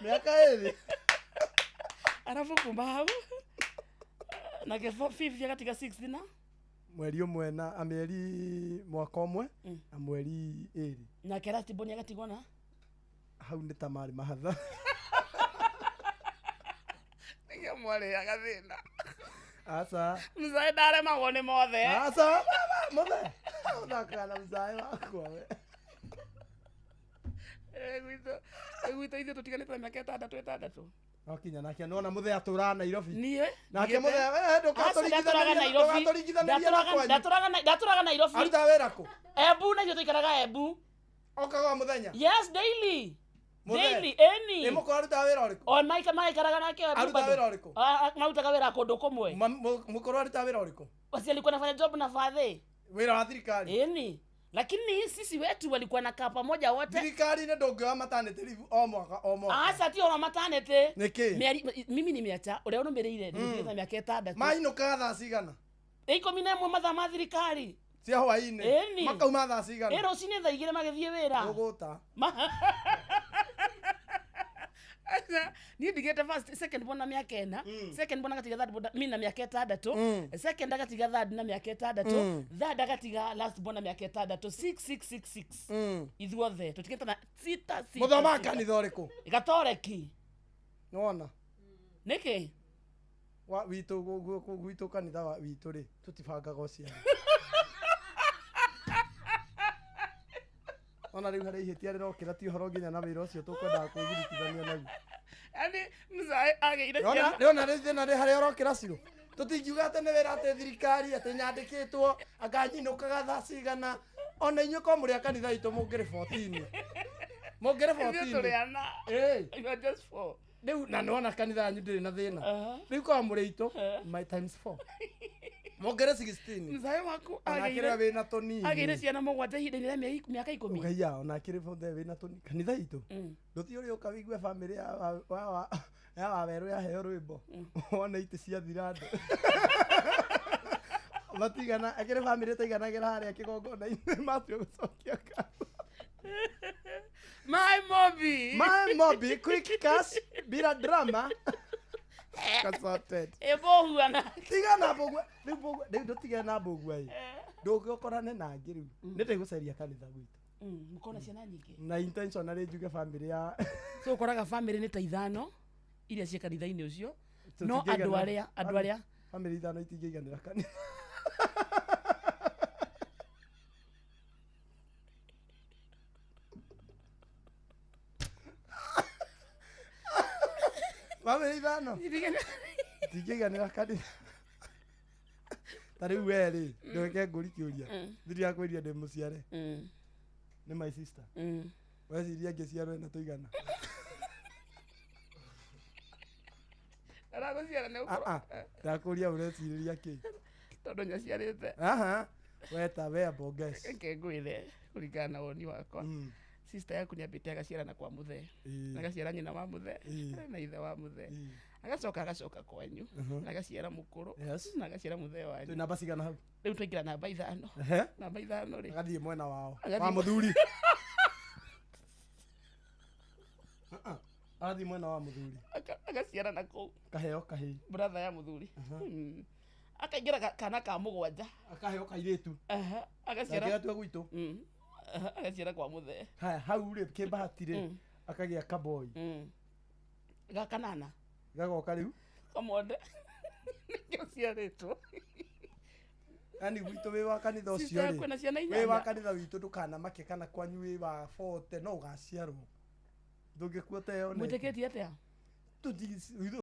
Mĩaka 2. Arabu kuma hau nake fifth agatiga sixth na mweri 1 na mĩeri mwaka 1 na mweri 2. Nake last born agatigwo na hau nĩ ta marĩ mahatha. Nĩkĩo mwarĩaga thĩna. Aca. Mzae ndaremagwo nĩ mothe. Aca, mothe. Ũthakaga na mzae wakwa we. Gwitũ ithuĩ tũtiganĩte na mĩaka 6. No kinya nake nĩwona mũthee atũraga Nairobi. Niĩ Nake mũthee we ndũgatũringithanie na kwanyu. Ndatũraga Nairobi. Arutaga wĩra kũ? Embu, na ithuĩ tũikaraga Embu. Okaga o mũthenya? Yes, daily. Mũthee? Daily, ĩni. Ĩ mũkũrũ arutaga wĩra ũrĩkũ? O maikaraga nake Embu Arutaga bado. wĩra ũrĩkũ? Marutaga wĩra kũndũ kũmwe. Mũkũrũ arutaga wĩra ũrĩkũ? Wasi alikuwa anafanya job na fathe. Wĩra wa thirikari? Ĩni. Lakini sisi wetu walikuwa nakaa pamoja wote. Thirikari-inĩ ndũngĩoya maternity leave o mwaka o mwaka. Aca ti ona maternity. Nĩkĩ? Mĩeri mimi nimeacha ũrĩa ũrũmĩrĩire ndĩmũtigĩte na mĩaka 6. Mainũkaga thaa cigana? 11 mathaa ma thirikari. Cia hwaĩ-inĩ. Ĩni. Makauma thaa cigana? Ĩ rũcinĩ thaa 2 magĩthiĩ wĩra. Ũgũta. Niĩ ndigĩte first second born na mĩaka 4. Second born agatiga third born mi na mĩaka 6. Second agatiga third na mĩaka 6. Third agatiga last born na mĩaka 6. 6 6 6 6. Ithuothe tũtigĩte na 6 6. Mũthomaga kanitha ũrĩkũ? Gatoreki. Nĩwona? Nĩkĩ? Wa witũ gwitũ kanitha wa witũ rĩ tũtibangaga ũciari. Ona rĩu harĩa ihĩtia rĩrokĩra ti ũhoro nginya na wĩra ũcio tũkwendaga kwĩgiritithania naguo. Yaani mzae agĩire ciana. Nĩwona rĩu thĩna rĩ harĩa ũrokĩra Ciro. Tũtingiuga atĩ nĩ wĩra atĩ thirikari atĩ nyandĩkĩtwo anga nyinũkaga thaa cigana. Ona inyuĩ korwo mũrĩ a kanitha itũ mũngĩrĩ 14. Mũngĩrĩ Ithuĩ 14. tũrĩ ana. Ĩĩ. You are just 4. Rĩu na nĩwona kanitha yanyu ndĩrĩ na thĩna. Rĩu korwo mũrĩ itũ my times 4. Mũngĩrĩ 16. Mzae waku Ona akĩrĩ wĩna tũnini. agĩire ciana 7 ihinda-inĩ rĩa mĩaka 10. Ũgaiya ona akĩrĩ bothe wĩna tũnini. Kanitha itũ. Ndũthiĩ ũrĩũka wĩigue bamĩrĩ ya Wawerũ yaheo rwĩmbo. Wone itĩ ciathira andũ. Matigana akĩrĩ bamĩrĩ ĩtaiganagĩra harĩa kĩgongona-inĩ matua gũcokia ngatho. My Mobi. My Mobi, quick cash, bila drama. Kasorted. Ĩbũhua na. Tiga na mbũgua. Rĩu mbũgua, rĩu ndũtigane na mbũgua ĩ. Ndũngĩũkorane na angĩ rĩu. Nĩ ndĩgũcaria kanitha gwitũ. Mũkona ciana nyingĩ. Na intentionally njuge bamĩrĩ ya So ũkoraga bamĩrĩ nĩ ta 5 iria ciĩ kanitha-inĩ ũcio. No andũ arĩa bamĩrĩ 5 itingĩiganĩra kanitha. Bamĩrĩ 5 itingĩiganĩra kanitha. Ta rĩu we rĩ, ndũreke ngũri kĩũria. Ndirakwĩria ndĩ mũciare. Nĩ my sister. Weciria ngĩciarwo ena tũigana. Aragũciara nĩ ũkorwo. Ndakũria ũrecirĩria kĩ? Tondũ nyaciarĩte. Aha. Weta we bonges. Reke ngwĩre kũringana na woni wakwa. Sister yaku nĩambĩte agaciarana kwa mũthee. Agaciara nyina wa mũthee na ithe wa mũthee. Agacoka agacoka kwanyu. Agaciara mũkũrũ. Na agaciara mũthee wanyu. Twĩ namba cigana hau? Rĩu twaingĩra namba 5. Namba 5 rĩ. Agathiĩ mwena wao. Wa mũthuri. Agathiĩ mwena wa mũthuri. Agaciara na kũu. Kaheo kahĩĩ. Brother ya mũthuri. Akaingĩra kana ka 7. Akaheo kairĩtu. Agaciara. Agatua gwitũ. Agaciara kwa mũthee. Haya hau rĩ kĩmbahati rĩ akagĩa kaboi. Ga kanana. Gagoka rĩu. Kamonde. Nĩkĩo ciarĩtwo. Yaani gwitũ wĩ wa kanitha ũcio rĩ. Wĩ wa kanitha witũ ndũkanamake kana kwanyu wĩ wa 40 no ũgaciarwo. Ndũngĩkua ũteyonete. Mwĩtĩkĩtie atĩa?